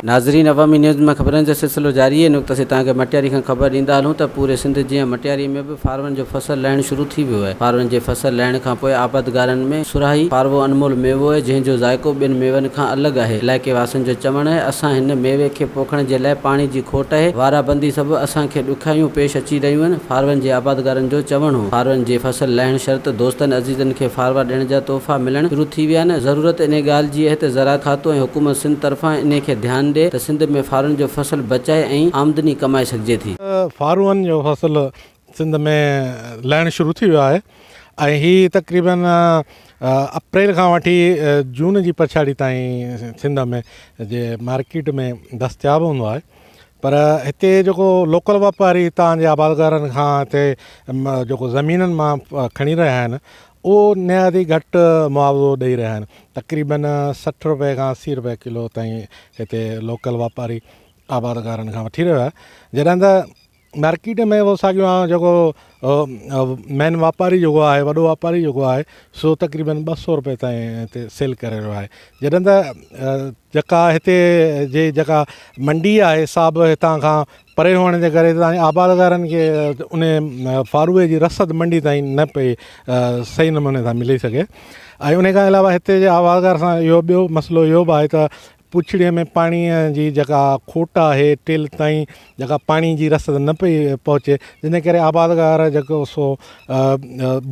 ناظرين عوامي نيوز ۾ خبرن جو سلسلو جاري آهي نقطه سي توهان کي مٽياري کان خبر ڏيندا هلون ته پوري سنڌ جيان مٽياري ۾ به فارون جو فصل لهڻ شروع ٿي ويو آهي فارون جي فصل لهڻ کان پوء آبادگارن ۾ سرهائي فاروو انمول ميوو آهي جنهن جو ذائقو ٻين ميون کان الڳ آهي علائقي واسين جو چوڻ آهي اسان هن ميوي کي پوکڻ جي لاء پاڻي جي کوٽ آهي وارا بندي سبب اسان کي ڏکيائيون پيش اچي رهيون آهن فارون جي آبادگارن جو چوڻ هو فارون جي فصل لهڻ شرط دوستن عزيزن کي فاروا ڏيڻ جا تحفا ملڻ شروع ٿي ويا آهن، ضرورت انهي ڳالهه جي آهي ته زراعت کاتو ۽ حڪومت سنڌ طرفان انهي کي ڌيان ڏي ته سنڌ ۾ فارون جو فصل بچائي ۽ آمدني ڪمائي سگهجي ٿي. فارون جو فصل سنڌ ۾ لهڻ شروع ٿي ويو آهي ۽ هي تقريبن اپريل کان وٺي جون جي پڇاڙي تائين سنڌ ۾ جي مارڪيٽ ۾ دستياب هوندو آهي پر هتي جيڪو لوڪل واپاري هتان جي آبادگارن کان هتي جيڪو زمينن مان کڻي رهيا آهن اهو نهايت ئي گهٽ معاوضو ڏئي رهيا آهن تقريبن 60 روپئي کان 80 روپئي ڪلو تائين هتي لوڪل واپاري آبادگارن کان وٺي رهيو آهي جڏهن ته مارڪيٽ ۾ اهو ساڳيو آهي جيڪو مين واپاري جيڪو آهي وڏو واپاري جيڪو آهي سو تقريبن 200 روپئي تائين هتي سيل ڪري رهيو آهي جڏهن ته جيڪا هتي جي جيڪا منڊي آهي سا به هتان کان پري هئڻ جي ڪري هتان جي آبادگارن کي ان فاروي جي رسد منڊي تائين نه پئي صحيح نموني سان ملي سگهي ۽ ان کان علاوه هتي جي آبادگار سان اهو ٻيو مسئلو اهو به آهي ته پڇڙي ۾ پاڻي جي جيڪا کوٽ آهي ٽيل تائين جيڪا پاڻي جي رسد نه پئي پهچي جنهن جي ڪري آبادگار جيڪو سو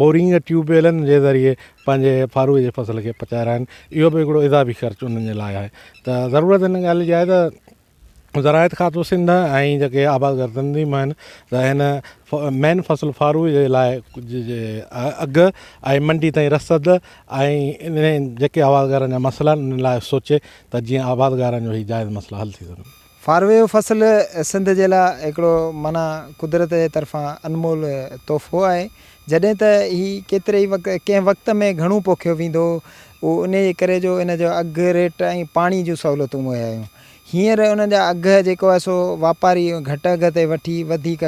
بورنگ ٽيوب ويلن جي ذريعي پنهنجي فاروي جي فصل کي پچائي رهيا آهن اهو به هڪڙو اضافي خرچ انهن جي لاء آهي ته ضرورت ان ڳالهه جي آهي ته زراعت کاتو سنڌ ۽ جيڪي آبادگار تنظيم آهن ته هن مين فصل فاروي جي لاء اگهه ۽ منڊي تائين رسد ۽ انهن جيڪي آبادگارن جا مسئلا آهن انهن لاء سوچي ته جيئن آبادگارن جو هي جائز مسئلا حل ٿي سگهن. فاروي جو فصل سنڌ جي لاء هڪڙو معنيٰ قدرت جي طرفان انمول تحفو آهي. جڏهن ته هي ڪيتري ئي وقت ڪنهن وقت ۾ گهڻو پوکيو ويندو هو اهو انهيء جي ڪري جو ان جو اگهه ريٽ ۽ پاڻي جون سهولتون مهيا هيون. هينئر انهن جا اگهه جيڪو آهي سو واپاري گهٽ اگهه تي وٺي وڌيڪ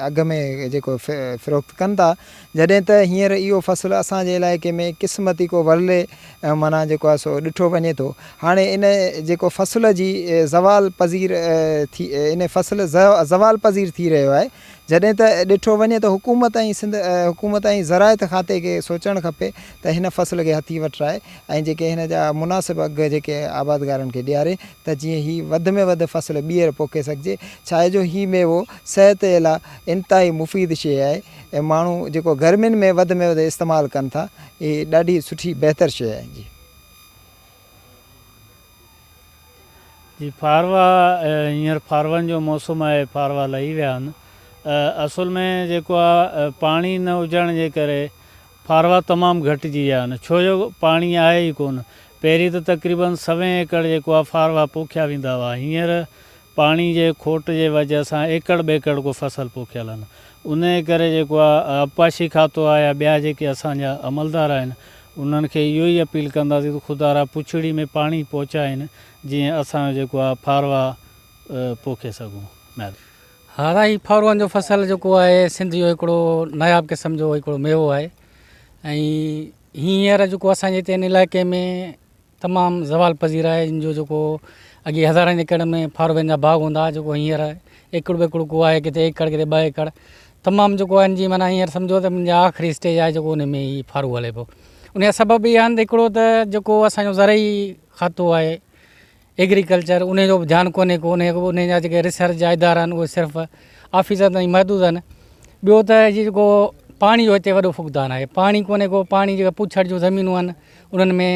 اگهه ۾ جيڪو فروخت ڪن ٿا جڏهن ته هينئر اهو فصل اسان جي علائقي ۾ قسمتي ڪو ورلي معنيٰ جيڪو آهي سو ڏٺو وڃي ٿو هاڻي ان جيڪو فصل جي زوال پذير ٿي ان فصل زوال پذير ٿي رهيو آهي جڏهن ته ڏٺو وڃي ته حڪومت ۽ سنڌ حڪومت ۽ زراعت کاتي کي سوچڻ کپي ته هن فصل کي هٿي وٺرائي ۽ جيڪي هن جا مناسب اگهه جيڪي آبادگارن کي ڏياري ته جيئن هي وڌ ۾ وڌ فصل ٻيهر پوکي سگهجي ڇاهي جو هي ميوو صحت جي لاء انتهائي مفيد شيء آهي ۽ ماڻهو جيڪو گرمين ۾ وڌ ۾ وڌ استعمال ڪن ٿا هي ڏاڍي سٺي بهتر شيء آهي جي. جي فاروا هينئر فارون جو موسم آهي فاروا لهي ويا آهن اصل ۾ جيڪو آهي پاڻي نه هجڻ جي ڪري فاروا تمام گهٽجي ويا آهن ڇو جو پاڻي آهي ئي ڪونه پهرين ته تقريبن سوين ايڪڙ جيڪو آهي فاروا پوکيا ويندا هئا هينئر پاڻي جي کوٽ جي وجه سان ايڪڙ ٻيڪڙ ڪو فصل پوکيل آهن انهي ڪري جيڪو آهي آبپاشي کاتو آهي يا ٻيا جيڪي اسان جا عملدار آهن انهن کي اهو ئي اپيل ڪنداسين ته خدارا پڇڙي ۾ پاڻي پهچائين جيئن اسان جو جيڪو آهي ڦاروا پوکي سگهون. مهرباني. ها سائين ڦاروئن جو فصل جيڪو آهي سنڌ جو هڪڙو ناياب قسم جو هڪڙو ميوو آهي ۽ هينئر جيڪو اسان جي هتي هن علائقي ۾ تمام زوال پذير آهي ان جو جيڪو اڳي هزارن ايڪڙ ۾ فاروين جا باغ هوندا هئا جيڪو هينئر ايڪڙ ٻيڪڙ ڪو آهي ڪٿي ايڪڙ ڪٿي ٻه ايڪڙ تمام جيڪو آهن جي معنيٰ هينئر سمجهو ته منهنجا آخري اسٽيج آهي جيڪو ان ۾ هي فارو هلي پيو ان جا سبب اهي آهن ته هڪڙو ته جيڪو اسانجو زرعي کاتو آهي ايگريڪلچر ان جو به ڌيان ڪونهي ڪو ان جا جيڪي ريسرچ جا ادارا آهن اهي صرف آفيسر تائين محدود آهن ٻيو ته هي جيڪو پاڻي جو هتي وڏو فقدان آهي پاڻي ڪونهي ڪو پاڻي جيڪا پوڇڙ جون زمينون آهن انهن ۾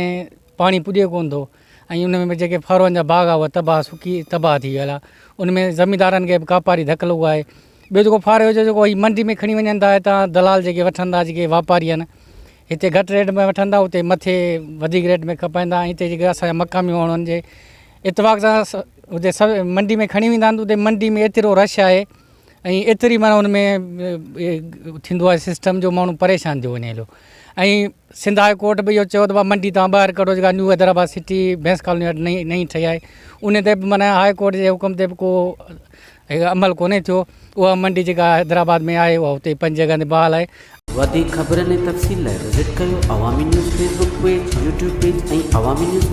پاڻي پڄي ڪونه ٿو ۽ ان ۾ جيڪي ڦروئن جا باغ اهي تباهه سڪي تباهه ٿي ويا ان ۾ زميندارن کي به ڪاپاري ڌڪ لڳو آهي ٻيو جيڪو ڦاريو جو جيڪو هي منڊي ۾ کڻي وڃن ٿا هتان دلال جيڪي وٺن ٿا جيڪي واپاري آهن هتي گهٽ ريٽ ۾ وٺن ٿا اتي مٿي وڌيڪ ريٽ ۾ کپائين ٿا ۽ هتي جيڪي اسان جا مقامي ماڻهو آهن جي اتفاق سان اتي سڀ منڊي ۾ کڻي ويندا آهن اتي منڊي ۾ ايترو رش آهي ۽ ايتري معنيٰ ان ۾ ٿيندو آهي سسٽم جو ماڻهو پريشان ٿيو وڃي هليو ۽ سنڌ هاء ڪورٽ به اهو چيو ته بابا منڊي تان ٻاهر ڪڍو جيڪا نيو حيدرآباد سٽي ڀينس ڪالوني وٽ نئين نئين ٺهي آهي ان تي به معنيٰ هاء ڪورٽ جي حڪم تي به ڪو عمل ڪونهي ٿيو اها منڊي جيڪا حيدرآباد ۾ آهي اها اتي پنهنجي جڳهه تي بحال آهي. وڌيڪ خبرن ۽ تفصيل لاء وزٽ ڪيو Awami news Facebook page, YouTube page ۽ Awami news web.